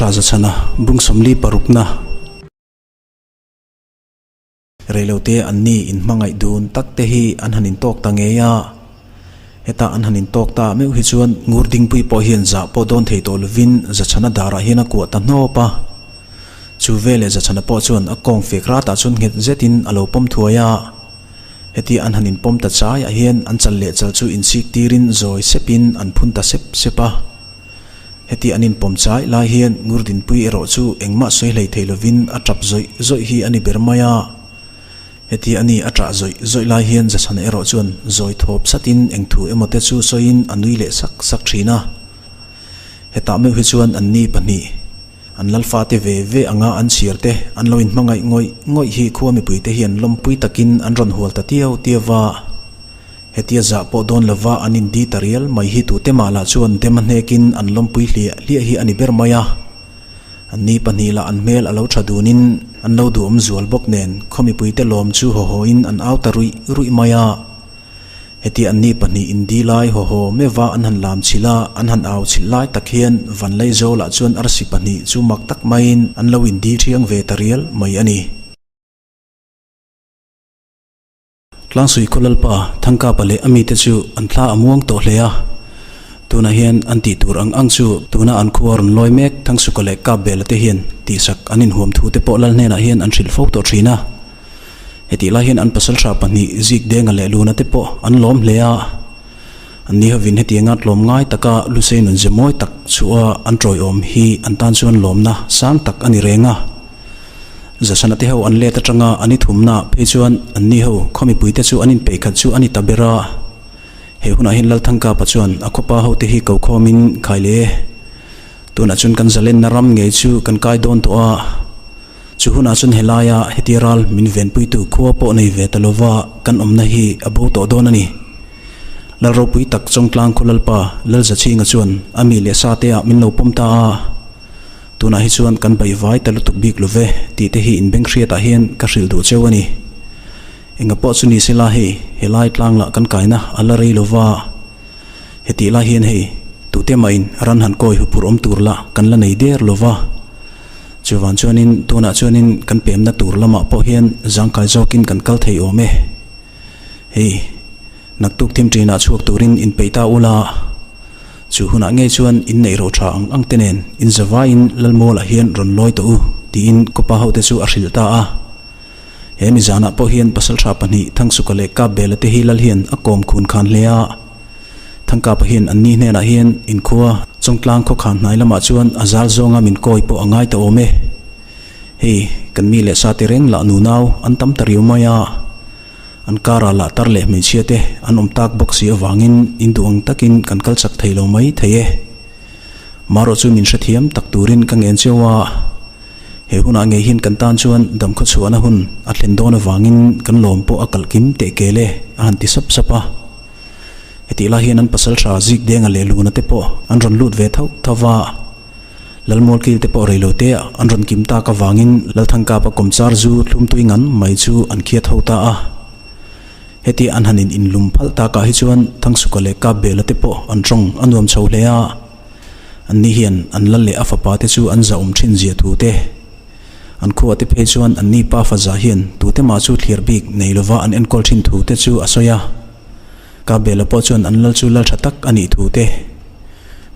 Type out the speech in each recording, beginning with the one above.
Pasalṭha Zachhana bung 40 parukna. Reilote an ni inhmangaih dun tak te hi an han intawk ta ngei a. Heta an han intawk ta meuh hi chuan Ngur Dingpui pawh hian zah pawh dawn thei tawh lovin Zachhana darah hian a kuah ta hnawp a. Chu veleh Zachhana pawh chuan a kawng fek ratah chuan nghet zetin a lo pawm thuai a. Hetia an han inpawm ta chaiah hian an chal leh chal chu insik tirin zawi sepin an phun ta sep sep a. Heti an inpawm chai lai hian Ngurdinpui erawh chu engmah sawi hlei thei lovin a tap zawih zawih hi a ni ber mai a. Heti a ni a tah zawih zawih lai hian Zachhana erawh chuan zawi thawp satin eng thu emaw te chu sawiin a nui leh sak sak thin a. Hetah meuh hi chuan an ni pahnih, an lalfate ve ve anga an chhiar te an lo inhmangaih ngawih ngawih hi khua mipuite hian lawmpui takin an rawn hual ta tiau tiau va. Hetia zah pawh dawn lova an indi ta rial mai hi tute mah lah chuan dem a hnekin an lawmpui hliah hliah hi a ni ber mai a. An ni pahnih lah an hmel a lo tha dunin an lo duhawm zual bawk nen khaw mipuite lawm chu haw hawin an au ta ruih ruih mai a. Hetia an ni pahnih indi lai haw haw meuha an han lam chhilh a, an han au chhilh lai tak hian Vanleizawlah chuan arsi pahnih chu mak tak maiin an lo indi thiang ve ta rial mai a ni. Tlangsui khaw Lalpa Thangkapa leh a mite chu an thla a muang tawh hle a. Tunah hian an tih tur ang ang chu tuna an khua rawn lawi mek Thangsuka leh Kapbela te hian tihsak an inhuam thu te pawh Lal hnenah hian an hrilh fo tawh thin a. Hetih lai hian an pasaltha pahnih Zikdenga leh Luna te pawh an lawm hle a. An ni hovin hetianga tlawm ngai taka Lusei nun ze mawi tak chhuah a an tawiawm hi an tan chuan lawmna sang tak a ni reng a. Zasana te ho an let atanga an i thumna phei chuan an ni ho khaw mipui te chu an inpeih khat chu a ni ta ber a. He hunah hian Lalthangkapa chuan a khawpa ho te hi ko khawmin khai le. Tunah chuan kan zalenna ram ngei chu kan kai dawn tawh a. Chu hunah chuan helaia heti ral min venpuitu khua pawh nei ve ta lova kan awmna hi a bo tawh dawn a ni. Lalropui tak Chawngtlang khaw Lalpa Lalzachhinga chuan a mi leh sa te ah min lo pawm ta a. Tunah hi chuan kan baihvai ta lutuk bik lo ve tih te hi inbeng hriatah hian ka hrilh duh cheu a ni. Enga pawh chu ni sela hei helai tlang lah kan kaina a la rei lo va. Hetih lai hian hei tute mahin ran han kawi huphurh awm tur lah kan la nei der lo va. Chuvan chuanin tunah chuanin kan pemna tur lamah pawh hian zangkai zawkin kan kal thei awm e. Hei naktuk thim ṭinah chhuak turin inpeih ta ula. Chu hunah ngei chuan inneih ro tha ang ang te nen inzavaiin Lalmualah hian rawn lawi tawh u, tiin kawpa hote chu a hrilh ta a. He mi zanah pawh hian pasaltha pahnih Thangsuka leh Kapbela te hi Lal hian a kawm khun khan hle a. Thangkapa hian anni hnenah hian inkhua Chawngtlang khawkhan hnai lamah chuan a zal zawnga min kawi pawh a ngai ta awm e. Hei, kan mi leh sa te reng lah nunau an tam ta riau mai a. An karah lah tar leh hmeichhia te an awm tak bawk si avangin in duh ang takin kan kal chak thei lo mai thei e. Marawh chu min hrethiam tak turin ka ngen cheu a, he hunah ngei hian kan tan chuan damkhaw chhuahna hun a thlen dawn avangin kan lawm pawh a kalh kim teh kel e a han ti sap sap a. Hetih lai hian an pasal tha zik denga leh luna te pawh an rawn lut ve thauh thauh va. Lalmual kil te pawh rei lo te ah an rawn kim tak avangin Lalthangkapa kawmchar zu thlum tui ngan mai chu an khiat ho ta a. Heti an han in inlum phalh takah hi chuan Thangsuka leh Kapbela te pawh an tawng a nuam chho hle a. Anni hian an lal leh a fapa te chu an zahawm thin zia thu te, an khua te phei chuan anni pa faza hian tute mah chu thlir bik nei lova an enkawl thin thu te chu a sawi a. Kapbela pawh chuan an lal chu lal tha tak a nih thu te,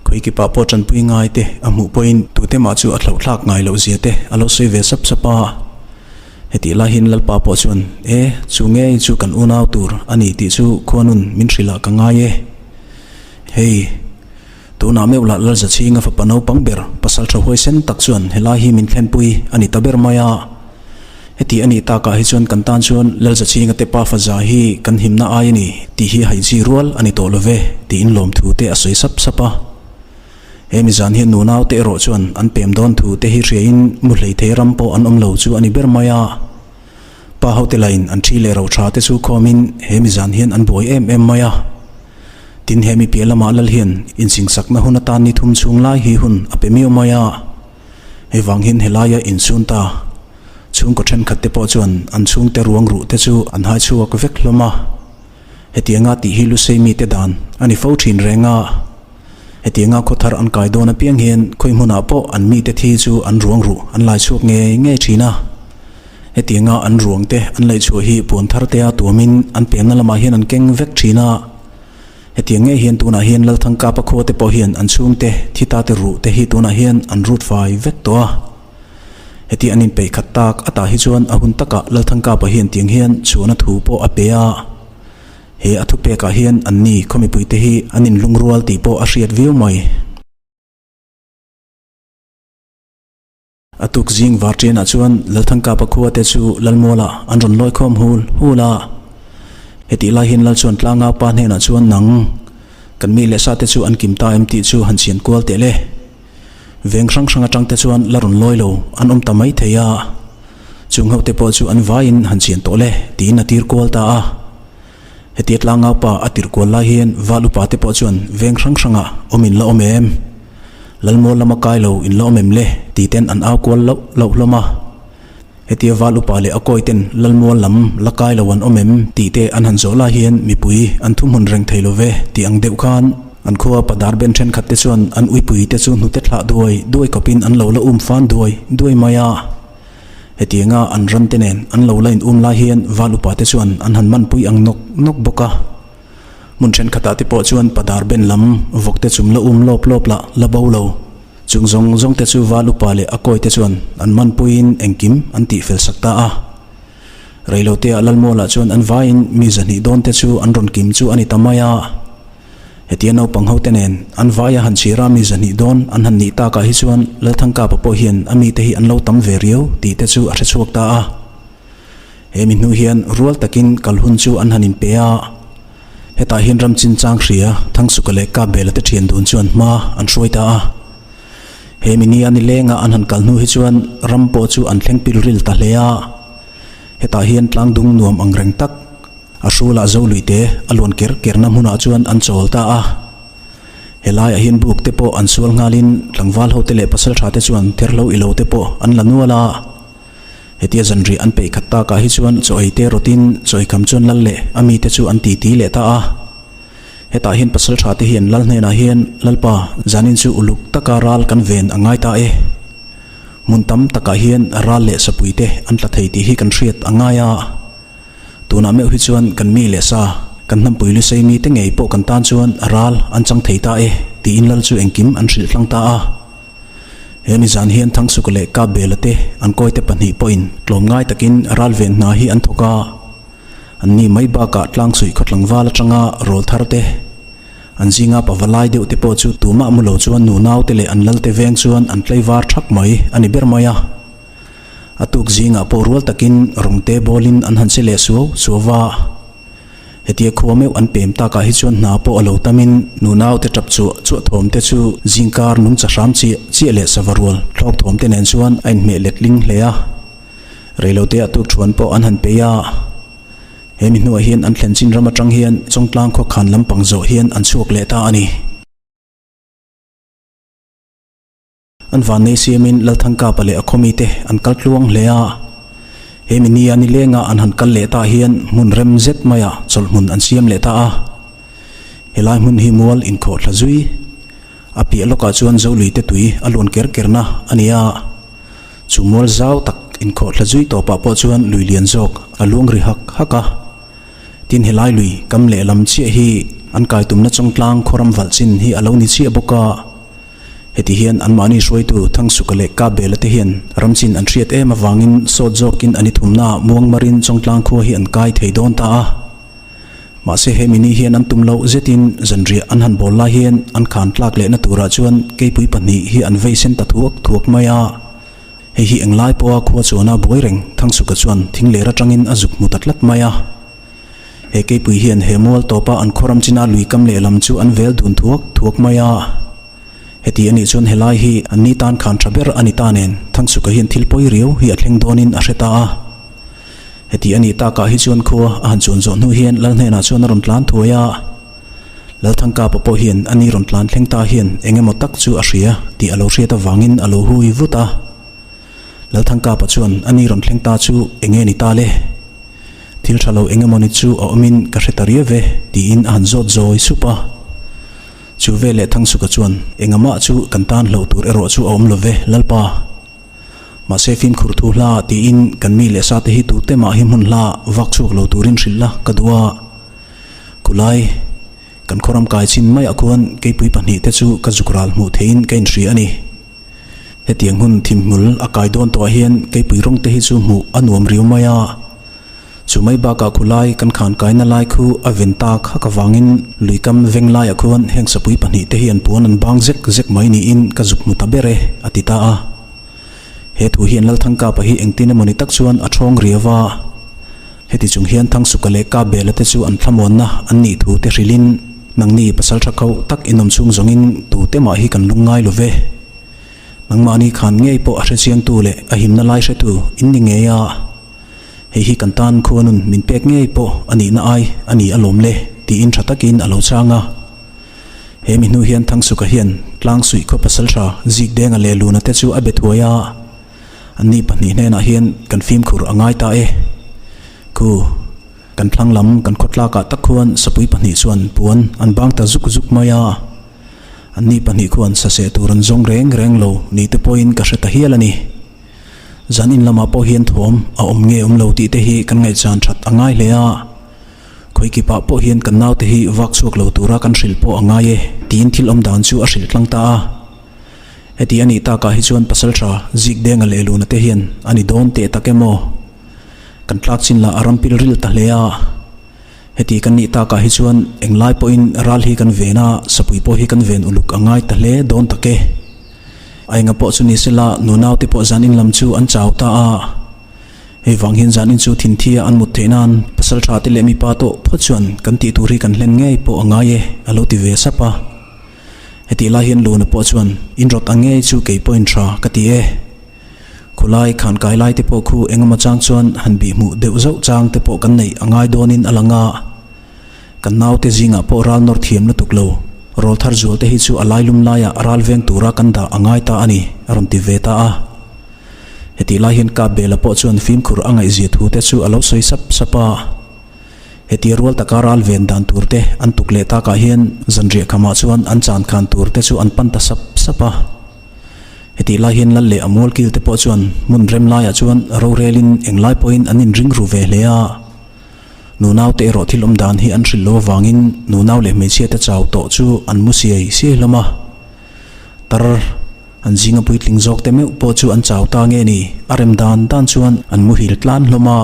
Khawikipa pawh tanpui ngai te a hmuh pawhin tute mah chu a thlauhthlak ngai loh zia te a lo sawi ve sap sap a. Hetih lai hian Lalpa pawh chuan, E, chu ngei chu kan unau tur a ni tih chu khuanun min hrilh ah ka ngai e. Hei, tunah meuh lah Lalzachhinga fapa naupang ber pasal tha huaisen tak chuan helai hi min thlenpui a ni ta ber mai a. Heti a nih takah hi chuan kan tan chuan Lalzachhinga te pa faza hi kan himna ai a ni tih hi haihchi rual a ni tawh lo ve tiin lawmthu te a sawi sap sap a. He mizan hian nunau te erawh chuan an pem dawn thu te hi hriain mu hleithei ram pawh an awm lo chu a ni ber mai a. Pa hote lain an thi leh rothra te chu khawmin he mizan hian an buai em em mai a. Tin he mi piah lamah Lal hian insingsakna hun atan ni thum chhung lai hi hun a pe miau mai a. Hei vang hian helaia inchhun ta chhungkaw thenkhat te pawh chuan an chhungte ruang ruh te chu an hai chhuak vek hlawm a. Hetianga tih hi Lusei mite dan a ni fo thin reng a. Hetianga khaw thar an kai dawn apiang hian khawi hmunah pawh an mite thi chu an ruang ruh an lai chhuak ngei ngei thin a. Hetianga an ruang te an laih chhuah hi puan thar tea tuamin an pemna lamah hian an keng vek thin a. Hetiang ngei hian tunah hian Lalthangkapa khua te pawh hian an chhungte thi ta te ruh te hi tunah hian an rut fai vek tawh a. Heti an inpeih khat tak atah hi chuan a hun takah Lalthangkapa hian tiang hian chhuahna thu pawh a pe a. He a thupekah hian anni khaw mipuite hi an inlungrual tih pawh a hriat viau mai. A tuk zing varṭianah chuan Lalthangkapa khua te chu Lalmualah an rawn lawi khawm hul hul a. Hetih lai hian Lal chuan tlanga pa hnenah chuan nang kan mi leh sa te chu an kim ta em tih chu han chhian kual teh le. Veng hrang hrang atang te chuan la rawn lawi lo an awm ta mai thei a. Chung ho te pawh chu an vaiin han chhian tawh le tiin a tir kual ta a. Hetia tlangau pa a tirh kual lai hian val upa te pawh chuan veng hrang hrangah awm in la awm em? Lalmual lama kai lo in la awm em le? Ti ten an au kual loh loh hlawm a. Hetia val upa leh a kawi ten Lalmual lam la kai lo an awm em? Tih te an han zawh lai hian mipui an thuhmun reng thei lo ve tih ang deuh khan an khua padar ben thenkhat te chuan an uipui te chu hnute thlah duai duai khawpin an lo la um fan duai duai mai a. Hetianga an ram te nen an lo la in um lai hian val upa te chuan an han manpui ang nawk nawk bawk a. Hmun thenkhatah te pawh chuan padar ben lam vawk te chum la um lawp lawp lah la bo lo. Chung zawng zawng te chu val upa leh a kawi te chuan an manpuiin engkim an tih fel sak ta a. Reiloteah Lalmualah chuan an vaiin mi zahnih dawn te chu an rawn kim chu a ni ta mai a. Hetia naupang hote nen an vaia han chhira mi zahnih dawn an han nih takah hi chuan Lalthangkapa pawh hian a mite hi an lo tam ve riau tih te chu a hre chhuak ta a. He mi hnu hian rual takin kal hun chu an han inpe a. Hetah hian ram chinchang hria Thangsuka leh Kapbela te thian dun chuan hma an hruai ta a. He mi nia nilenga an han kal hnu hi chuan ram pawh chu an thleng pil ril ta hle a. Hetah hian tlangdung nuam ang reng tak A hrulah zo lui te a luan ker kerna hmunah chuan an chawl ta a. Helaiah hian buk te pawh an sual nghalin tlangval ho te leh pasaltha te chuan therhlo ilo te pawh an la nual a. Hetia zanriah an peih khat takah hi chuan chaw ei te rawtin chaw eikham chuan lal leh a mite chu an titi leh ta a. Hetah hian pasaltha te hian lal hnenah hian Lalpa zanin chu uluk taka ral kan ven a ngai ta e. Hmun tam takah hian ral leh sapui te an tla thei tih hi kan hriat a ngai a. Tunah meuh hi chuan kan mi leh sa, kan hnampui lusei mite ngei pawh kan tan chuan a ral an chang thei ta e, tiin lal chu engkim an hrilh tlang ta a. He nizan hian Thangsuka leh Kapbela te an kawite pahnih pawhin tlawmngai takin ral ven hna hi an thawk a. Anni mai bakah tlangsuih khawtlangval atanga rawl thar te, an zinga pavalai deuh te pawh chu tumah mu lo chuan nunaute leh an lalte veng chuan an tlaivar thak mai a ni ber mai a. A tuk zingah pawh rual takin rawngte bawlin an han che leh suau suau va. Hetia khua meuh an pem takah hi chuan hna pawh a lo tamin nunaute tap chuah chuah thawmte chu zingkar nungcha hram chiah chiah leh sava rual thlawk thawmte nen chuan a inhmeh letling hle a. Reilote a tuk thuan pawh an han pei a. He mi hnuah hian an thlen chin ram atang hian Chawngtlang khawkhan lampang zawh hian an chhuak leh ta a ni. An vannei siamin Lalthangkapa leh a khawmite an kal tluang hle a. He mi nia nilenga an han kal leh tah hian hmun rem zet maiah chawlhhmun an siam leh ta a. Helai hmun hi mual inkhawh thla zui. A piah lawkah chuan Zoluite tui a luan ker kerna a ni a. Chu mual zau tak inkhawh thla zui tawpah pawh chuan lui lian zawk a luang ri hak hak a. Tin helai lui kam lehlam chiah hi an kaitumna chawngtlang khawram valh chin hi a lo ni chiah bawk a. Heti hian anmahni hruaitu Thangsuka leh Kapbela te hian ramchin an hriat em avangin sawt zawkin an i thumnaah muangmarin Chawngtlang khua hi an kai thei dawn ta a. Mahse he mini hian an tum loh zetin zanriah an han bawl lai hian an khan tlak lehna turah chuan keipui pahnih hi an vei sen ta thuak thuak mai a. Hei hi englai pawha khua chuana buai reng Thangsuka chuan thing ler atangin a zuk hmu ta tlat mai a. He keipui hian he mual tawpa an khawram china lui kam lehlam chu an vel dun thuak thuak mai a. Heti a nih chuan helai hi an ni tan khan tha ber a ni ta nen Thangsuka hian thil pawi riau hi a thleng dawnin a hre ta a. Heti a nih takah hi chuan khua a han chuan zawh hnu hian Lal hnenah chuan a rawn tlan thuai a. Lalthangkapa pawh hian a ni rawn tlan thleng ta hian eng emaw tak chu a hria tih a lo hriat avangin a lo hui vut a. Lalthangkapa chuan a ni rawn thleng ta chu eng nge ni ta le? Thil tha lo eng emaw ni chu a awmin ka hre ta riau ve, tiin a han zawt zawi sup a. Chu veleh Thangsuka chuan, Engahmah chu kan tan hloh tur erawh chu a awm lo ve, Lalpa. Mahse fimkhur thu hla tiin kan mi leh sate hi tute mah hi hmun hla vak chhuak lo turin hrilh la ka duh a. Khulai, kan khawram kai chin maiah khuan keipui pahnihte chu ka zuk ral hmuh theihin ka inhria a ni. Hetiang hun thimhmul a kai dawn tawhah hian keipui rawng te hi chu hmuh a nuam riau mai a. Chu mai bakah khulai kan khan kaina lai khu a ven tak hak avangin luikam veng laiah khuan heng sapui pahnih te hian puan an bang zek zek mai niin ka zuk hmu ta ber e, a ti ta a. He thu hian Lalthangkapa hi engtin emawni tak chuan a thawng riau a. Heti chung hian Thangsuka leh Kabela te chu an thlamuanna an nih thu te hrilhin, Nangni pasal tha khauh tak inawm chhung zawngin tute mah hi kan lung ngai lo ve. Nangmahni khan ngei pawh a hrechiangtu leh a himna lai hretu in ni ngei a, hei hi kan tan khuanun min pek ngei pawh a nihna ai a ni alawm le tiin tha takin a lo chhang a. He mi hnu hian Thangsuka hian Tlangsuih khaw pasal tha Zikdenga leh Luna te chu a be thuai a. Anni pahnih hnenah hian kan fimkhur a ngai ta e. Khu, kan thlang lam kan khawtlakah tak khuan sapui pahnih chuan puan an bang ta zuk zuk mai a. Anni pahnih khuan saseh tur an zawng reng reng lo ni te pawhin ka hre ta hial a ni. Zan in lamah pawh hian thawm a awm nge awm lo tih te hi kan ngaihchan that a ngai hle a. Khawikipah pawh hian kan naute hi vak chhuak lo tura kan hrilh pawh a ngai e tiin thil awm dan chu a hrilh tlang ta a. Heti a nih takah hi chuan Pasalṭha Zikdenga leh Luna te hian a ni dawn teh tak em aw? Kan tlak chin lah a ram pil ril ta hle a. Heti kan nih takah hi chuan englai pawhin ral hi kan ven a, sapui pawh hi kan ven uluk a ngai ta hle dawn tak e. A enga pawh chu ni sela nunau te pawh zan in lam chu an chau ta a. Hei vang hian zan in chu thinthia an mut theih nan Pasalṭha te leh mipa tawh phawt chuan kan tih tur hi kan hlen ngei pawh a ngai e a lo ti ve sap a. Hetih lai hian Luna pawh chuan, In rawt ang ngei chu kei pawhin tha ka ti e. Khulai khan kai lai te pawh khu engemaw chang chuan han bih hmuh deuh zauh chang te pawh kan neih a ngai dawnin a lang a. Kan naute zingah pawh ral nawr thiam lutuk lo. Rawl thar zual te hi chu a lailum laiah ral veng tura kan dah a ngai ta a ni, a rawn ti ve ta a. Hetih lai hian Kapbela pawh chuan fimkhur a ngaihzia thu te chu a lo sawi sap sap a. Heti rual taka ral ven dan tur te an tuk leh takah hian zanriah khamah chuan an chan khan tur te chu an pan ta sap sap a. Hetih lai hian lal leh a mualkil te pawh chuan hmun rem laiah chuan rorelin englai pawhin an inring ru ve hle a. Nunau te erawh thil awm dan hi an hrilh lo avangin nunau leh hmeichhia te chau tawh chu an mu siai siai hlawm a. Tar an zinga puitling zawk te meuh pawh chu an chau ta nge ni a rem dan dan chuan an muhil tlan hlawm a.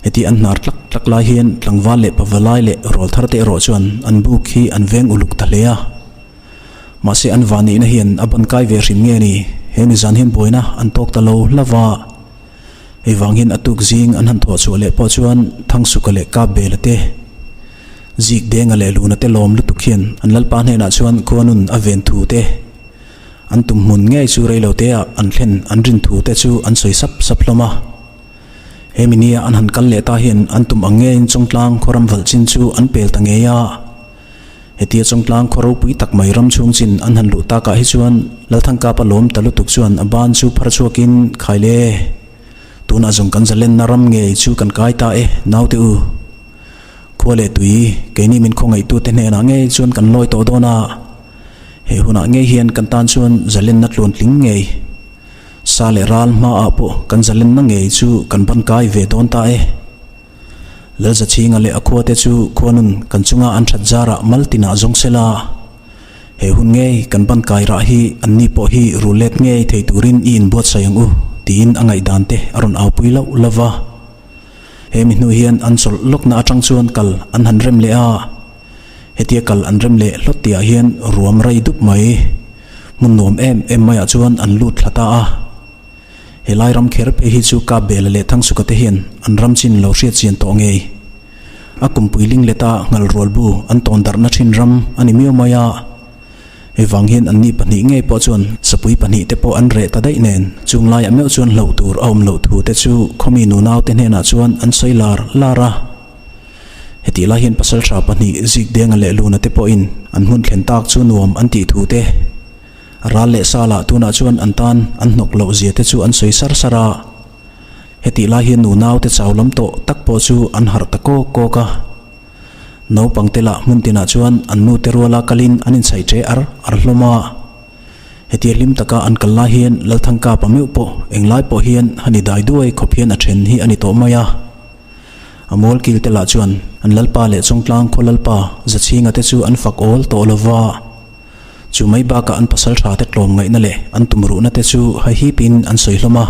Heti an hnar tlak tlak lai hian tlangval leh pavalai leh rawl thar te erawh chuan an buk hi an veng uluk ta hle a. Mahse an vanneihna hian a ban kai ve hrim nge ni, he mizan hian buaina an tawk ta lo hlauh va. Hei vang hian a tuk zing an han thawh chhuah leh pawh chuan Thangsuka leh Kapbela te, Zikdenga leh Luna te lawm lutuk hian an Lalpa hnenah chuan khuanun a ven thu te, an tum hmun ngei chu reiloteah an thlen an rin thu te chu an sawi sap sap hlawm a. Hemi nia an han kal leh ta hian an tum ang ngeiin Chawngtlang khaw ram valh chin chu an pel ta ngei a. Hetia Chawngtlang khaw ropui tak mai ram chhung chin an han luh takah hi chuan Lalthangkapa lawm ta lutuk chuan a ban chu phar chhuakin, Khai le, tunah zawng kan zalenna ram ngei chu kan kai ta e, naute u. Khua leh tui, keini min khawngaihtute hnenah ngei chuan kan lawi tawh dawn a. He hunah ngei hian kan tan chuan zalenna tluantling ngei. Sa leh ral hmaah pawh kan zalenna ngei chu kan ban kai ve dawn ta e. Lalzachhinga leh a khuate chu khuanun kan chunga an that zarah mal tinah zawng sela, he hun ngei kan ban kai rah hi anni pawh hi rul let ngei thei turin i inbuatsaih ang u tiin a ngaihdan te a rawn aupui lauh lauh va. He mi hnu hian an chawlh lawkna atang chuan kal an han rem leh a. Hetia kal an rem leh hlawt tihah hian ruam rei dup mai. Hmun nuam em em maiah chuan an lut thla ta a. Helai ram kher phei hi chu Kapbela leh Thangsuka te hian an ram chin lo hriat chian tawh ngei. A kumpui ling leta nghal rual bu an tawn darhna thin ram a ni miau mai a. Hei vang hian anni pahnih ngei pawh chuan sapui pahnih te pawh an reh ta daih nen chung laiah meuh chuan hlauh tur a awm loh thu te chu khawmi nunau te hnenah chuan an sawi lar lar a. Hetih lai hian pasalṭha pahnih Zikdenga leh Luna te pawhin an hmun thlen tak chu nuam an tih thu te, ral leh salah tunah chuan an tan an hnawk loh zia te chu an sawi sar sar a. Hetih lai hian nunau te chau lam tawh tak pawh chu an harh ta kawk kawk a. Naupangte lah hmun tinah chuan an nute ruala kalin an inchhaih ṭe ar ar hlawm a. Hetia hlim taka an kal lai hian Lalthangkapa meuh pawh englai pawh hian han i dai duai khawp hian a then hi a ni tawh mai a. A mual kil te lah chuan an Lalpa leh Chawngtlang khaw Lalpa Zachhinga te chu an fak awl tawh lo va. Chu mai bakah an pasal tha te tlawm ngaihna leh an tumruhna te chu haihipin an sawi hlawm a.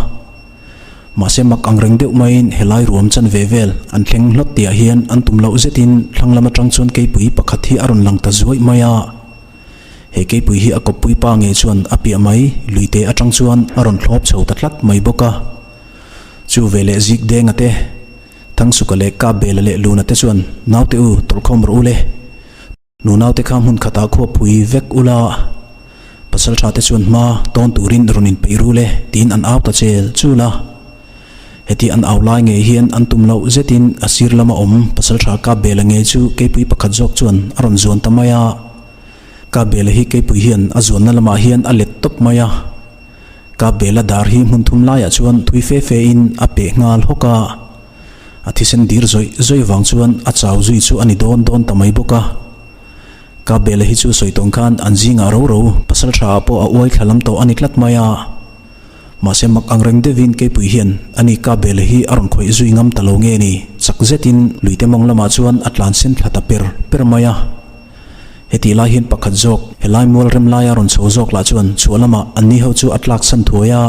Mahse mak ang reng deuh maiin helai ruam chan ve vel an thleng hlawt tihah hian an tum loh zetin thlang lam atang chuan keipui pakhat hi a rawn lang ta zuaih mai a. He keipui hi a kawppui pa ngei chuan a piah mai luite atang chuan a rawn thlawp chho ta tlat mai bawk a. Chu veleh zik denga te, Thangsuka leh Kapbela leh Luna te chuan naute u tawlhkhawm rawh u le. Nunaute kha hmun khatah khuapui vek ula, pasal tha te chuan hma tawn turin rawn inpeih ru le tiin an au ta chel chul a. Heti an au lai ngei hian an tum loh zetin a sir lama awm pasal tha Kapbela ngei chu keipui pakhat zawk chuan a rawn zuan ta mai a. Kapbela hi keipui hian a zuanna lamah hian a let tawp mai a. Kapbela dar hi hmun thum laiah chuan thui fe fe in a peh nghal hawk a. A thisen dir zawih zawih vang chuan a chau zui chu a ni dawn dawn ta mai bawk a. Kapbela hi chu sawi tawng khan an zingah ro ro pasal tha ah pawh a uai thla lam tawh a ni tlat mai a. Mahse mak ang reng deuhin Keipui hian ani Kapbela hi a rawn khawih zui ngam ta lo nge ni, chak zetin luite mawng lamah chuan a tlan sen thla ta per per mai a. Hetih lai hian pakhat zawk helai mual rem laia rawn chho zawk lah chuan chhuah lamah anni ho chu a tlak san thuai a.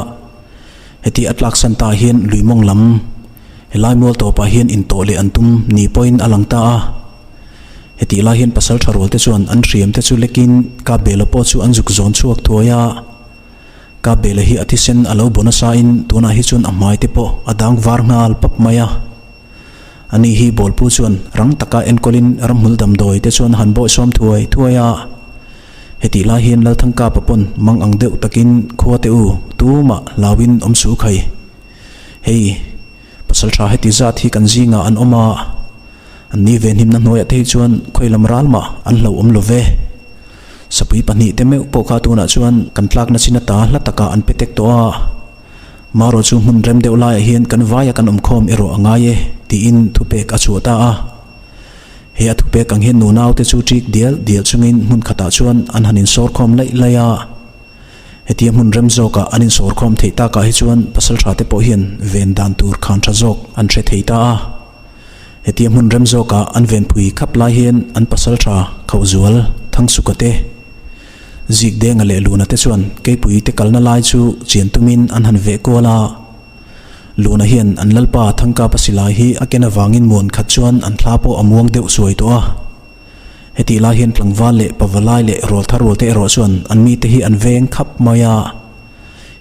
Heti a tlak san ta hian lui mawng lam helai mual tawpah hian intawh leh an tum ni pawhin a lang ta a. Hetih lai hian pasal tha rual te chuan an hriam te chu lekin Kapbela pawh chu an zuk zawn chhuak thuai a. Kapbela hi a thisen a lo bu nasa in tunah hi chuan a hmai te pawh a dang var nghal pap mai a. Ani hi bawlpu chuan rang taka enkawlin ramhmul damdawi te chuan a han bawihsawm thuai thuai a. Hetih lai hian Lalthangkapa pawn mang ang deuh takin khua teh u, tumah hlauin awm suh khai. Hei, pasal tha heti zat hi kan zingah an awm a, an ni ve hnimna hnuaiah te hi chuan khawi lam ral mah an hlo awm lo ve. Sapui pahnihte meuh pawh kha tunah chuan kan tlakna chin ata hla takah an pe tek tawh a, marawh chu hmun rem deuh laiah hian kan vaia kan awmkhawm erawh a ngai e, tiin thupek a chhuah ta a. He a thupek ang hian nunaute chu ṭik dial dial chungin hmun khatah chuan an han insawrkhawm laih laih a. Hetia hmun rem zawkah an insawrkhawm theih takah hi chuan pasalṭhate pawh hian ven dan tur khan ṭha zawk an hre thei ta a. Hetia hmun rem zawkah an venpui khap lai hian an pasalṭha Khauhzual, Thangsuka te, Zikdenga leh Luna te chuan Keipui te kalna lai chu chian tumin an han veh kual a. Luna hian an Lalpa Thangkapa silai hi a ken avangin muan khat chuan an thla pawh a muang deuh suai tawh a. Hetih lai hian tlangval leh pavalai leh rawlthar rualte erawh chuan an mite hi an veng khap mai a.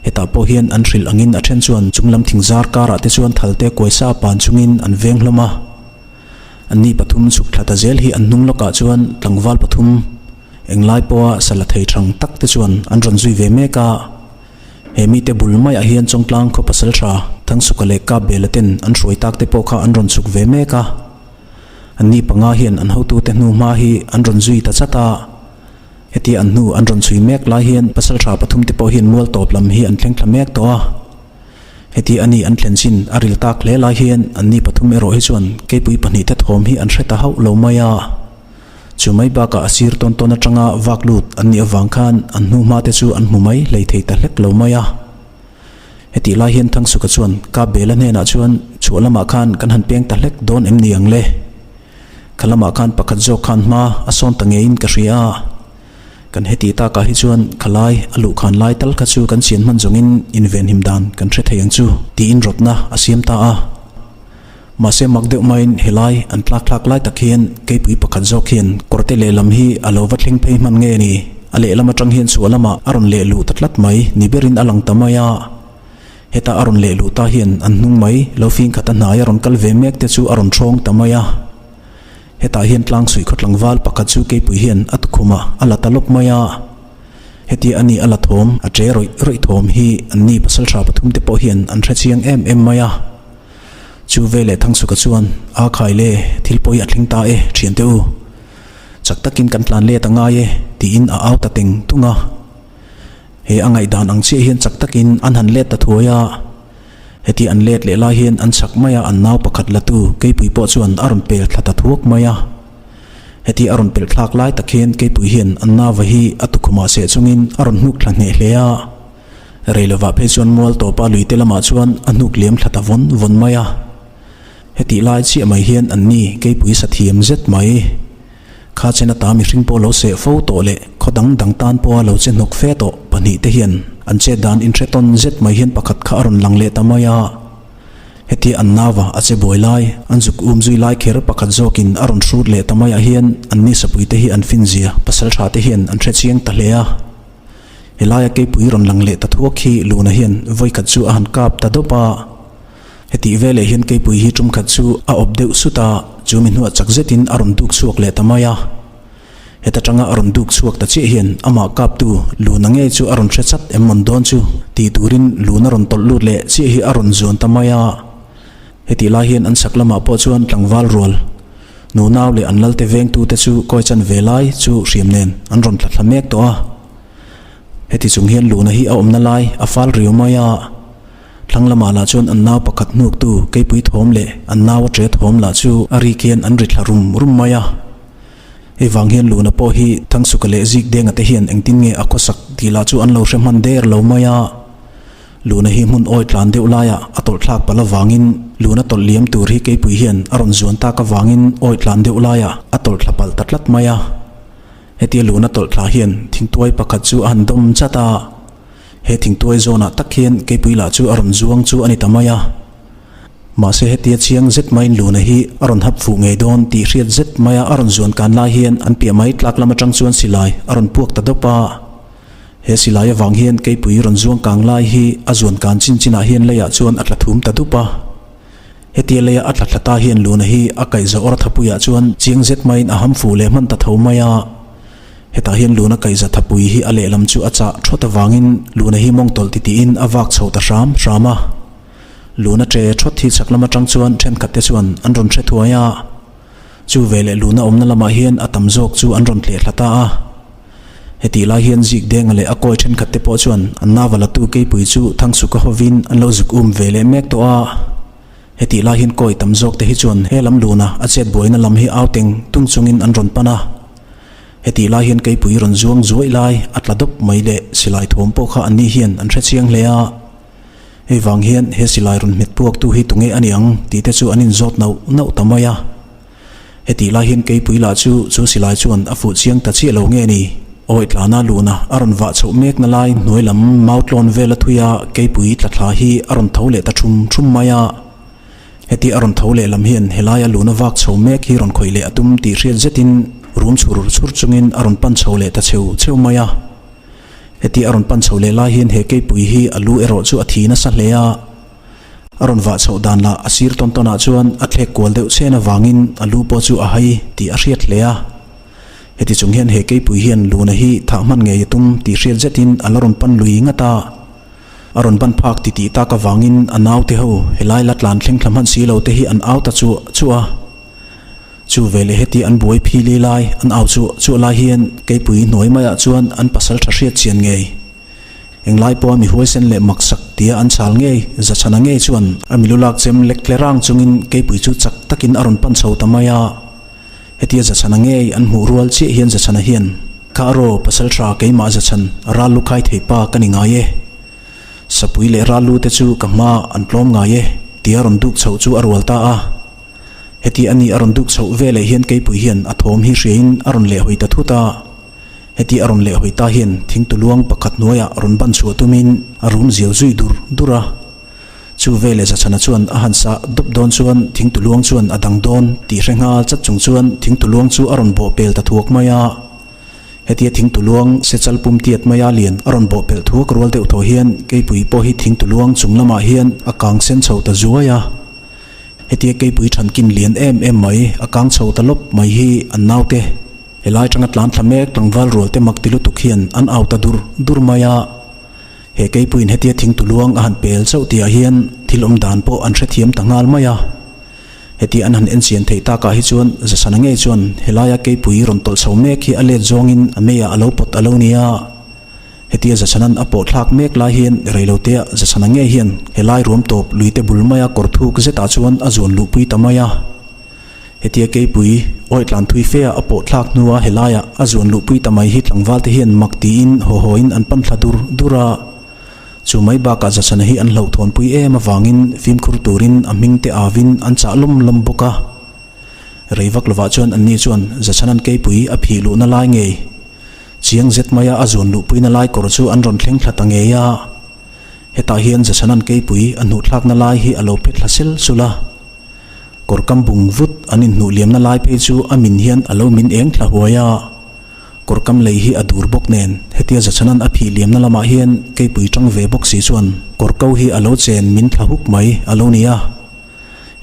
Hetah pawh hian an hrilh angin a then chuan chunglam thingzar karah te chuan thalte kuaisa pan chungin an veng hlawm a. Anni pathum chhuk thla ta zel hi an hnung lawkah chuan tlangval pathum englai pawha sala thei thang tak te chuan an rawn zui ve mek a. He mite bul maiah hian Chawngtlang khaw pasal tha Thangsuka leh Kapbela ten an hruai tak te pawh kha an rawn chhuk ve mek a. Anni panga hian an hotute hnu hma hi an rawn zui ta chat a. Hetia an hnu an rawn chhui mek lai hian pasal tha pathum te pawh hian mual tawp lam hi an thleng thla mek tawh a. Hetia ani an thlen chin a ril tak hle lai hian anni pathum erawh hi chuan keipui pahnihte thawm hi an hre ta hauh lo mai a. Chu mai bakah a sir tawn tawn atanga vak lut an nih avang khan an hnu hma te chu an hmu mai hlei thei ta hlek lo mai a. Hetih lai hian Thangsuka chuan Kapbela hnenah chuan chhuah lamah khan kan han peng ta hlek dawn em ni ang le? Kha lamah khan pakhat zawk khan hma a sawn ta ngeiin ka hria a. Kan hetih takah hi chuan khalai a luhkhan lai tal kha chu kan chian hman zawngin invenhim dan kan hre thei ang chu tiin rawtna a siam ta a. Mahse mak deuh maiin helai an tlak thlak lai tak hian keipui pakhat zawk hian kawrte lehlam hi a lo va thleng phei hman nge ni? A lehlam atang hian chhuah lamah a rawn leh luh ta tlat mai ni berin a lang ta mai a. Heta a rawn leh luh ta hian an hnung mai lo fing khat a hnai a rawn kal ve mek te chu a rawn thawng ta mai a. Hetah hian tlang suih khaw tlangval pakhat chu keipui hian a tukhumah a la ta lawp mai a. Hetia ani a la thawm a che rawih rawih thawm hi anni pasaltha pathum te pawh hian an hre chiang em em mai a. Chu veleh Thangsuka chuan, A khai le, thil pawi a thleng ta e, thiante u. Chak takin kan tlan let a ngai e, tiin a au ta teng tung a. He a ngaihdan ang chiah hian chak takin an han let ta thuai a. Heti an let leh lai hian an chak mai a, an nau pakhat latu keipui pawh chuan a rawn pel thla ta thuak mai a. Hetia a rawn pelh thlak lai tak hian keipui hian an nauva hi a tukhumah seh chungin a rawn hnuk thla hneh hle a. Rei lovah phei chuan mual tawpa luite lamah chuan a hnuk liam thla ta vawn vawn mai a. Hetih lai chiah mai hian an ni keipui sa thiam zet mai. Kha chen ata mihring pawh lo seh fo tawh leh khaw dang dang tan pawha lo che hnawk fe tawh pahnihte hian an chet dan inhre tawn zet mai hian pakhat kha a rawn lang leh ta mai a. Hetia an nauva a che buai lai, an zuk um zui lai kher pakhat zawkin a rawn hrut leh ta maiah hian an ni sapuite hi an fin zia pasal tha te hian an hre chiang ta hle a. Helaia keipui rawn lang leh ta thuak hi Luna hian vawikhat chu a han kap ta dawp a. Hetih veleh hian keipui hi tum khat chu a awp deuh sut a, chu mi hnuah chak zetin a rawn duk chhuak leh ta mai a. Heta tanga a rawn duk chhuak ta chiah hian amah kaptu Luna ngei chu a rawn hre chat em mawn dawn chu tih turin Luna rawn tawlh lut leh chiah hi a rawn zuan ta mai a. Hetih lai hian an chhak lamah pawh chuan tlangval rual nunau leh an lalte vengtute chu kawi chan ve lai chu hriam nen an rawn thla thla mek tawh a. Heti chung hian Luna hi a awmna lai a fal riau mai a. Thlang lamah lah chuan an nau pakhat hnuktu keipui thawm leh an nau a ṭe thawm lah chu a rik hian an ri thla rum rum mai a. Hei vang hian Luna pawh hi Thangsuka leh Zikdenga te hian engtin nge a khawsak tih lah chu an lo hre hman der lo mai a. Luna hi hmun awi tlan deuh laiah a tawlh thlak palh avangin Luna tawlh liam tur hi keipui hian a rawn zuan tak avangin awi tlan deuh laiah a tawlh thla palh ta tlat mai a. Hetia Luna tawlh thla hian thingtuai pakhat chu a han dawm chat a. He thingtuai zawnah tak hian keipui lah chu a rawn zuang chu a ni ta mai a. Mahse hetia chiang zet maiin Luna hi a rawn hap fuh ngei dawn tih hriat zet maia a rawn zuan kan lai hian an piah mai tlak lam atang chuan silai a rawn puak ta dawp a. He silai avang hian keipui rawn zuang kang lai hi a zuan kan chin chinah hian leiah chuan a tla thum ta dup a. Hetia leia a tla thla ta hian Luna hi a kaihza awr thapuiah chuan chiang zet maiin a ham fuh leh hman ta tho mai a. Hetah hian Luna kaihza thapui hi a lehlam chu a chah thawt avangin Luna hi mawng tawlh titiin a vak chho ta hram hram a. Luna ṭe thawt hi chhak lam aṭang chuan ṭhenkhat te chuan an rawn hre thuai a. Chu veleh Luna awmna lamah hian a tam zawk chu an rawn tleh thla ta a. Hetih lai hian Zik Denga leh a kawi ṭhenkhat te pawh chuan an nava latu keipui chu Thangsuka hovin an lo zuk um ve leh mek tawh a. Hetih lai hian kawi tam zawk te hi chuan he lam Luna a chet buaina lam hi au teng tung chungin an rawn pan a. Hetih lai hian keipui rawn zuang zuaih lai a tla dawp mai leh silai thawm pawh kha anni hian an hre chiang hle a. Hei vang hian he silai rawn hmet puaktu hi tunge a ni ang tih te chu an inzawt nauh nauh ta mai a. Hetih lai hian keipui lah chu chu silai chuan a fuh chiang ta chiah lo nge ni? Awi tlana luna a rawn vah chhoh mekna lai hnuai lam mau tlawn vel a thui a, keipui tla thla hi a rawn tho leh ta thum thum mai a. Heti a rawn tho leh lam hian helaia luna vak chho mek hi rawn khawih leh a tum tih hriat zetin rum chhur chhur chungin a rawn pan chho leh ta cheu cheu mai a. Heti a rawn pan chho leh lai hian he keipui hi a lu erawh chu a thi nasa hle a. A rawn vah chhoh dan lah a sir tawn tawnah chuan a thlek kual deuh chhen avangin a lu pawh chu a hai tih a hriat hle a. Heti chung hian he keipui hian luna hi thah hman ngei a tum tih hriat zetin a la rawn pan lui ngat a. A rawn ban phak titih tak avangin a naute ho helai la tlan thleng thla hman si lo te hi an au ta chuah chuah a. Chu veleh heti an buai phili lai an au chuah chuah lai hian keipui hnuai maiah chuan an pasal tha hriat chian ngei. Englai pawha mi huaisen leh maksak tia an chhal ngei, Zachhana ngei chuan a milu lak chem lek tle rang chungin keipui chu chak takin a rawn pan chho ta mai a. Hetia Zachhana ngei an hmuh rual chiah hian Zachhana hian, Kha araw, pasal tha keimah Zachhan, ral lu khai thei pa ka ni ngai e. Sapui leh ral lu te chu ka hma an tlawm ngai e, tia rawn duk chhoh chu a rual ta a. Heti a ni a rawn duk chhoh veleh hian keipui hian a thawm hi hriain a rawn lehhawi ta thut a. Heti a rawn lehhawi ta hian thingtuluang pakhat hnuaiah rawn ban chhuah tumin a rum ziau zui dur dur a. Chu veleh Zachhana chuan a han sah dawp dawn chuan thingtuluang chuan a dang dawn tih hre nghal chat chung chuan thingtuluang chu a rawn bawh pel ta thuak mai a. Hetia thingtuluang sechal pum tiat maia lian a rawn bawh pelh thuak rual deuh thaw hian keipui pawh hi thingtuluang chung lamah hian a kang sen chho ta zuai a. Hetia keipui thankin lian em em mai a kang chho ta lawp mai hi an naute helai tanga tlan thla mek tlangval rual te mak ti lutuk hian an au ta dur dur mai a. He keipuiin hetia thingtuluang a han pel chauh tihah hian thil awm dan pawh an hrethiam ta nghal mai a. Hetia an han enchian theih takah hi chuan Zasana ngei chuan helaia keipui rawn tawlh chho mek hi a let zawngin a meiah a lo pawt a lo nia. Hetia Zasana'n a pawh thlak mek lai hian reiloteah Zasana ngei hian helai ruam tawp luite bul maia kawr thuk zetah chuan a zuan luhpui ta mai a. Hetia keipui Awi tlan thui fe a a pawh thlak hnua helaiah a zuan luhpui ta mai hi tlangval te hian mak tiin haw hawin an pan thla dur dur a. Chu mai bakah Zasana hi an hlauhthawnpui em avangin fimkhur turin a hming te avin an chah lawm lawm bawk a. Rei vak lovah chuan anni chuan Zasana'n keipui a phih luhna lai ngei chiang zet maia a zuan luhpuina lai kawr chu an rawn thleng thla ta ngei a. Hetah hian Zasana'n keipui a hnuhthlakna lai hi a lo phet thla sel sul a. Kawr kam bung vut an inhnuh liamna lai phei chu a min hian a lo min eng thla huai a. Kawr kam lei hi a dur bawk nen hetia Zachhanan a phih liamna lamah hian keipui tang ve bawk si chuan kawr ko hi a lo chen min thla huk mai a lo ni a.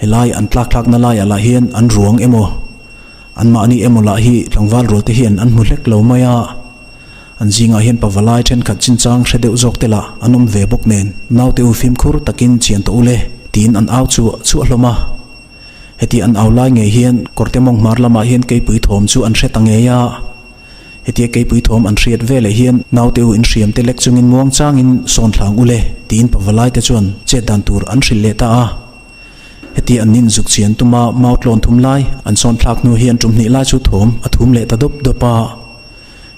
Helai an tlak thlakna laiah lah hian an ruang emaw anmahni emaw lah hi tlangval rual te hian an hmu hlek lo mai a. An zingah hian pavalai thenkhat chinchang hre deuh zawk te lah an awm ve bawk nen naute u fimkhur takin chian tawh ule tiin an au chuah chuah hlawm a. Heti an au lai ngei hian kawrte mawng hmar lamah hian keipui thawm chu an hre ta ngei a. Hetia keipui thawm an hriat veleh hian naute u inhriam te lek chungin muang changin sawn thlang ule tiin pavalai te chuan chet dan tur an hrilh leh ta a. Heti an inzuk chian tuma mau tlawn thum lai an sawn thlak hnu hian tum hnih lai chu thawm a thum leh ta dawp dawp a.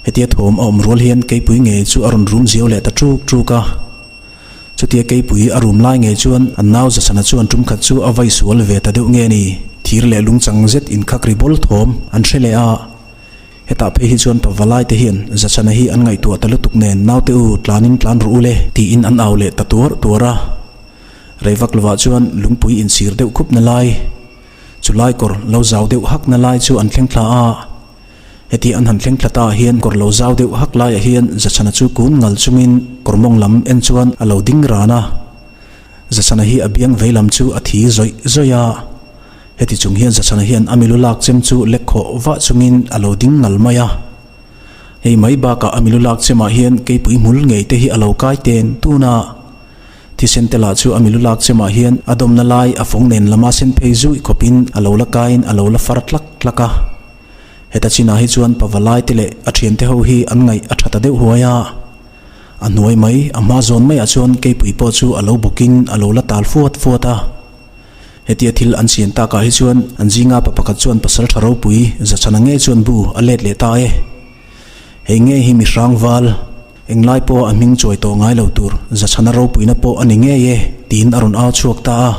Hetia thawm a awm rual hian keipui ngei chu a rawn rum ziau leh ta ṭuk ṭuk a. Chutia keipui a rum lai ngei chuan an nau Zasana chuan tum khat chu a vai sual ve ta deuh nge ni? Thir leh lungchang zet inkhak ri bawl thawm an hre leh a. Hetah phei hi chuan pavalai te hian Zasana hi an ngaihtuah ta lutuk nen naute u tlanin tlan rawh u le tiin an au leh ta tuar tuar a. Rei vak lovah chuan lungpui insir deuh khup na lai, chu lai kawr lo zau deuh hak na lai chu an thleng thla a. Heti an han thleng thla ta ah hian kawr lo zau deuh hak laiah hian Zachhana chu kun ngal chungin kawr mawng lam en chuan a lo ding ran a. Zachhana hi a biang vei lam chu a thi zawih zawih a. Heti chung hian Zachhana hian a milu lak chem chu lek khawh vah chungin a lo ding ngal mai a. Hei mai bakah a milu lak chemah hian keipui hmul ngei te hi a lo kai ten tun a. Thisen te lah chu a milu lak chemah hian a dawmna lai a fawng nen lama sen phei zuih khawpin a lo la kaiin a lo la far tlak tlak a. Heta chinah hi chuan pavalai te leh a thiante ho hi an ngaih a tha ta deuh huai a. A hnuai mai, a hma zawn maiah chuan keipui pawh chu a lo bawkin a lo la tal fuat fuat a. Hetia thil an siam takah hi chuan an zinga pa pakhat chuan pasal tha ropui Zachhana ngei chuan bu a let leh ta e. Hei ngei hi mihrang val, englai pawha a hming chuai tawh ngai lo tur Zachhana ropuina pawh a ni ngei e tiin a rawn au chhuak ta a.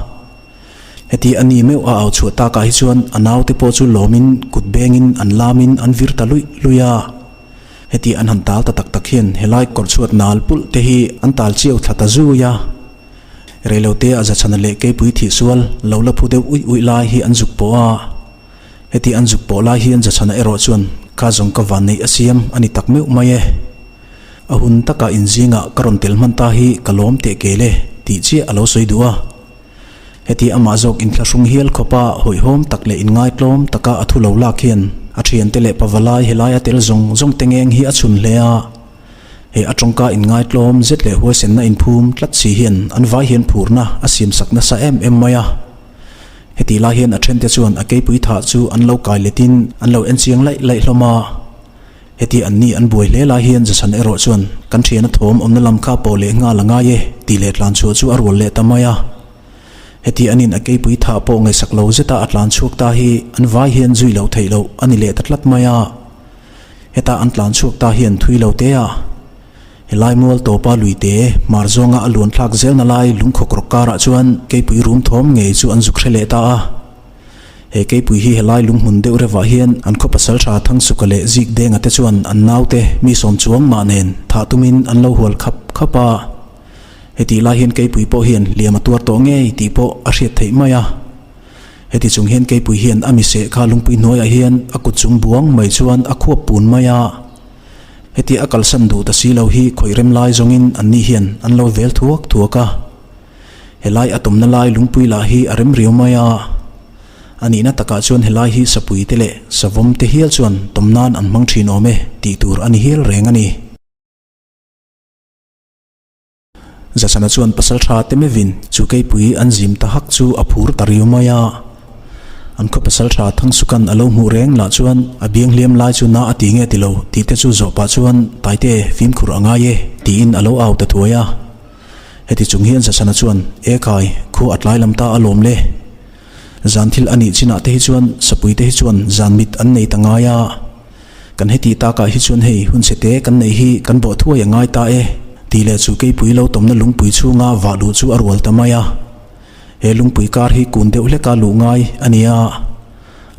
Heti a ni meuh a au chhuah takah hi chuan a naute pawh chu lawmin kut bengin an lamin an vir ta luih luih a. Heti an han tal ta tak tak hian helai kawr chhuat nal pulh te hi an tal chiau thla ta zui a. Reilote a zachhana leh keipui thihsual lo la phu deuh uih uih lai hi an zuk pawh a. Heti an zuk pawh lai hian zachhana erawh chuan kha zawng ka van neih a siam a ni tak meuh mai e. A hun takah inzingah ka rawn tel hman ta hi ka lawm teh kel e tih chiah a lo sawi duh a. Heti amah zawk inthlahrung hial khawpa hawihhawm tak leh inngaitlawm taka a thu lo lak hian a thiante leh pavalai helaia tel zawng zawng te ngeng hi a chhun hle a. He a tawngka inngaitlawm zet leh huaisenna inphum tlat si hian an vai hian phurna a siamsak nasa em em mai a. Heti lai hian a thente chuan a keipui thah chu an lo kai letin an lo enchiang laih laih hlawm a. Heti an ni an buai hle lai hian Jason erawh chuan kan thiana thawm awmna lam kha pawh leh nghal a ngai e tih leh tlan chhuah chu a rual leh ta mai a. Heti an in a keipui thah pawh ngaihsak lo zeta a tlan chhuak ta hi an vai hian zui loh theih loh a ni leh ta tlat mai a. Heta an tlan chhuak ta hian thui lo te a. Helai mual tawpa luite hmar zawnga a luan thlak zelna lai lungkhawk rawk karah chuan keipui rum thawm ngei chu an zuk hre leh ta a. He keipui hi helai lunghmun deuh revah hian an khaw pasal tha Thangsuka leh Zikdenga te chuan an naute mi sawm chuang mah nen thah tumin an lo hual khap khap a. Hetih lai hian keipui pawh hian hliam a tuar tawh ngei tih pawh a hriat theih mai a. Heti chung hian keipui hian a miseh kha lungpui hnuaiah hian a kut chung buang mai chuan a khuap pun mai a. Heti a kalsan duh ta si lo hi khawih rem lai zawngin anni hian an lo vel thuak thuak a. Helai a tumna lai lungpui lah hi a rem riau mai a. A nihna takah chuan helai hi sapui te leh savawm te hial chuan tawm nan an hmang thin awm e tih tur a ni hial reng a ni. Zasana chuan pasal tha te mevin chu keipui an zim ta hak chu a phur ta riau mai a. An khaw pasal tha Thangsukan a lo hmuh reng lah chuan a biang hliam lai chu na a ti nge ti lo tih te chu zawh pah chuan Taite fimkhur a ngai e tiin a lo au ta thuai a. Heti chung hian Zasana chuan, E khai, khu a tlai lam ta a lawm le. Zan thil a nih chinah te hi chuan sapui te hi chuan zan mit an nei ta ngai a. Kan heti takah hi chuan hei hun chhe te kan neih hi kan bawh thuai a ngai ta e tih leh chu keipui lo tawmna lungpui chhunga vah luh chu a rual ta mai a. He lungpui kar hi kun deuh hleka luh ngai a ni a.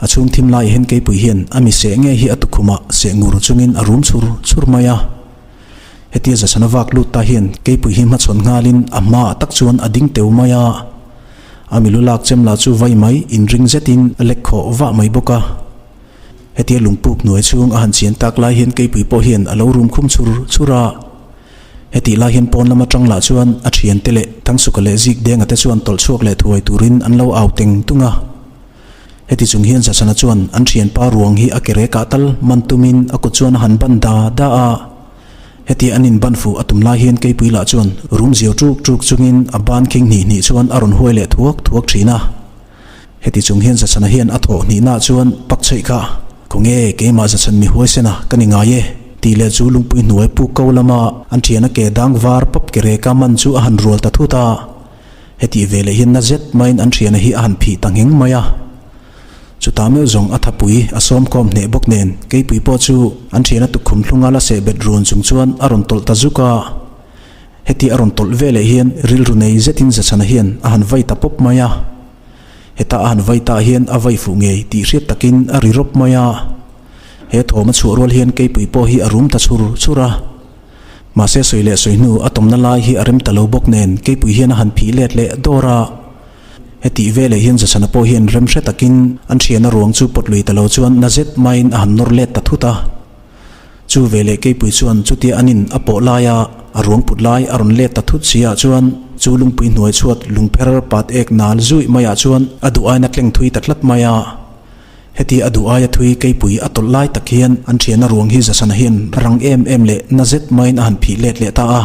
A chhung thim laiah hian keipui hian a mi seh ngei hi a tukhumah seh ngur chungin a rum chhur chhur mai a. Hetia Zasana vak lut ta hian keipui hi hmachhawn nghalin a hmaah tak chuan a ding teu mai a. A milu lak chem lah chu vai mai inring zetin a lek khawh vah mai bawk a. Hetia lungpuk hnuai chhung a han chian tak lai hian keipui pawh hian a lo rum khum chhur chhur a. Hetih lai hian pawn lam atang lah chuan a thiante leh Thangsuka leh Zikdenga te chuan tawlh chhuak leh thuai turin an lo au teng tung a. Heti chung hian Zasana chuan an thianpa ruang hi a ke rekah tal man tumin a kut chuan a han ban da da a. Hetia an inban fuh a tum lai hian keipui lah chuan rum ziau ṭuk ṭuk chungin a ban khing hnih hnih chuan a rawn huai leh thuak thuak ṭhin a. Heti chung hian Zachana hian a thawh hnihnaah chuan pak chheih kha, Khawnge keimah Zachan mi huaisena ka ni ngai e, tih leh chu lungpui hnuai puk ko lama an thiana ke dang var pawp ke reka man chu a han rual ta thut a. Hetih ve leh hian na zet maiin an thiana hi a han phih ta ngheng mai a. Chutah meuh zawng a thapui a sawmkhawm hneh bawk nen keipui pawh chu an thiana tukkhum thlunga la seh bet run chung chuan a rawn tawlh ta zuk a. Heti a rawn tawlh ve leh hian rilru nei zetin Zachana hian a han vai ta pawp mai a. Heta a han vai tah hian a vai fuh ngei tih hriat takin a ri rawp mai a. He thawm a chhuah rual hian keipui pawh hi a rum ta chhur chhur a. Mahse sawi leh sawi hnu a tawmna lai hi a rem ta lo bawk nen keipui hian a han phih let leh dawr a. Hetih veleh hian Zasana pawh hian rem hre takin an thiana ruang chu pawt lui ta lo chuan na zet maiin a han nawr let ta thut a. Chu veleh keipui chuan chutia an in a pawh laia a ruang put lai a rawn let ta thut si ah chuan chu lungpui hnuai chhuat lungpher pat ek nal zuih maiah chuan a duh aina tleng thui ta tlat mai a. Heti a duh aia thui keipui a tawlh lai tak hian an thiana ruang hi Zasana hian rang em em leh na zet maiin a han phih let leh ta a.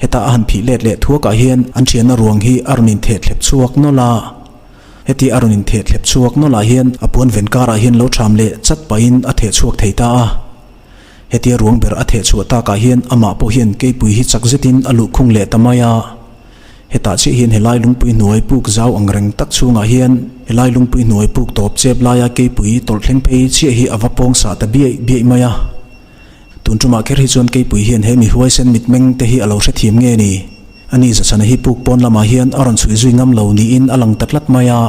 Heta a han phih let leh thuakah hian an thiana ruang hi a rawn intheh thlep chhuak nawlh a. Heti a rawn intheh thlep chhuak nawlh ah hian a puan ven karah hian lo ṭham leh chat pahin a theh chhuak thei ta a. Hetia ruang ber a theh chhuah takah hian amah pawh hian keipui hi chak zetin a luh khung leh ta mai a. Hetah chiah hian helai lungpui hnuai puk zau ang reng tak chhungah hian helai lungpui hnuai puk tawp chep laia keipui tawlh thleng phei chiah hi a va pawng sah ta biaih biaih mai a. Tun tumah kher hi chuan keipui hian he mi huaisen mitmeng te hi a lo hrethiam nge ni? Ani Zachana hi puk pawn lamah hian a rawn chhuih zui ngam lo niin a lang ta tlat mai a.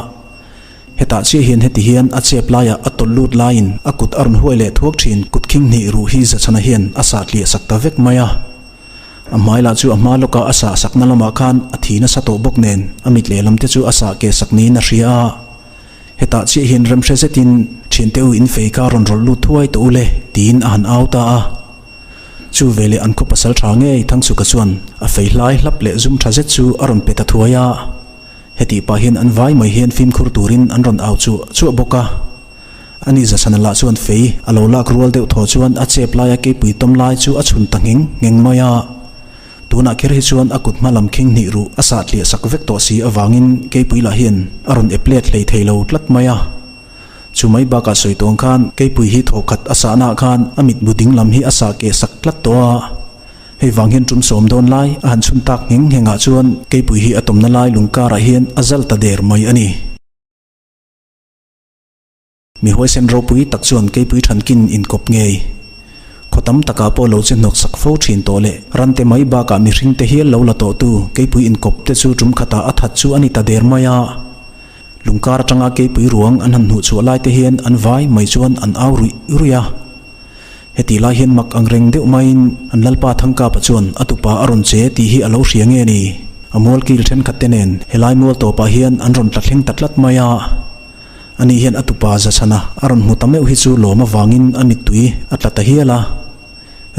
Hetah chiah hian heti hian a chep laiah a tawlh lut laiin a kut a rawn huai leh thuak thin kut khing hnih ruh hi Zachana hian a sah tliah sak ta vek mai a. A hmai lah chu a hma lawka a sah sakna lamah khan a thi nasa tawh bawk nen a mit lehlam te chu a sah keh sak niin a hria a. Hetah chiah hian remhre zetin thiante u in fei kha rawn rawlh lut thuai tawh u le tiin a han au ta a. Chu veleh an khaw pasal tha ngei Thangsuka chuan a fei hlai hlap leh zum tha zet chu a rawn pe ta thuai a. Hetih pah hian an vai mai hian fimkhur turin an rawn au chuah chuah bawk a. Ani Zasana lah chuan fei a lo lak rual deuh thaw chuan a chep laia keipui tawm lai chu a chhun ta ngheng ngheng mai a. Tunah kher hi chuan a kut hma lam khing hnih ruh a sah tliah sak vek tawh si avangin keipui lah hian a rawn ep let hlei thei lo tlat mai a. Chu mai bakah sawi tawng khan keipui hi thawkhat a sahnaah khan a mitmu ding lam hi a sah keh sak tlat tawh a. Hei vang hian tum sawm dawn lai a han chhun tak ngheng nghengah chuan keipui hi a tawmna lai lungkarah hian a zal ta der mai a ni. Mi huaisen ropui tak chuan keipui thankin inkawp ngei. Khaw tam takah pawh lo che hnawk sak fo thin tawh leh rante mai bakah mihring te hial lo la tawhtu keipui inkawp te chu tum khatah a that chu a ni ta der mai a. Lungkar atanga keipui ruang an han hnuh chhuah lai te hian an vai mai chuan an au ruih ruih a. Heti lai hian mak ang reng deuh maiin an Lalpa Thangkapa chuan a tupa a rawn che tih hi a lo hria nge ni? A mualkil thenkhat te nen helai mual tawpah hian an rawn tla thleng ta tlat mai a. Ani hian a tupa Zachana a rawn hmu ta meuh hi chu lawm avangin a mittui a tla ta hial a.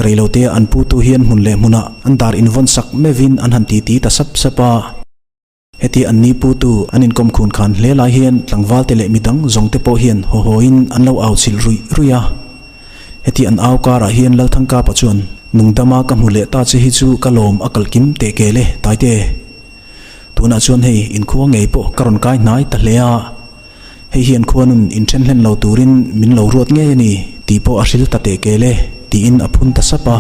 Reilotea an putu hian hmun leh hmunah an dar invawn sak meuhin an han titi ta sap sap a. Heti an ni putu an inkawm khun khan hle lai hian tlangvalte leh midang zawngte pawh hian haw hawin an lo au chhilh ruih ruih a. Heti an au karah hian Lalthangkapa chuan, Nungdama ka hmu leh ta che hi chu ka lawm a kalkim teh kel e, Taite. Tunah chuan hei inkhua ngei pawh ka rawn kai hnai ta hle a, hei hian khuanun inthen hlen lo turin min lo ruat ngei a ni tih pawh a hril ta teh kel e, tiin a phun ta sap a.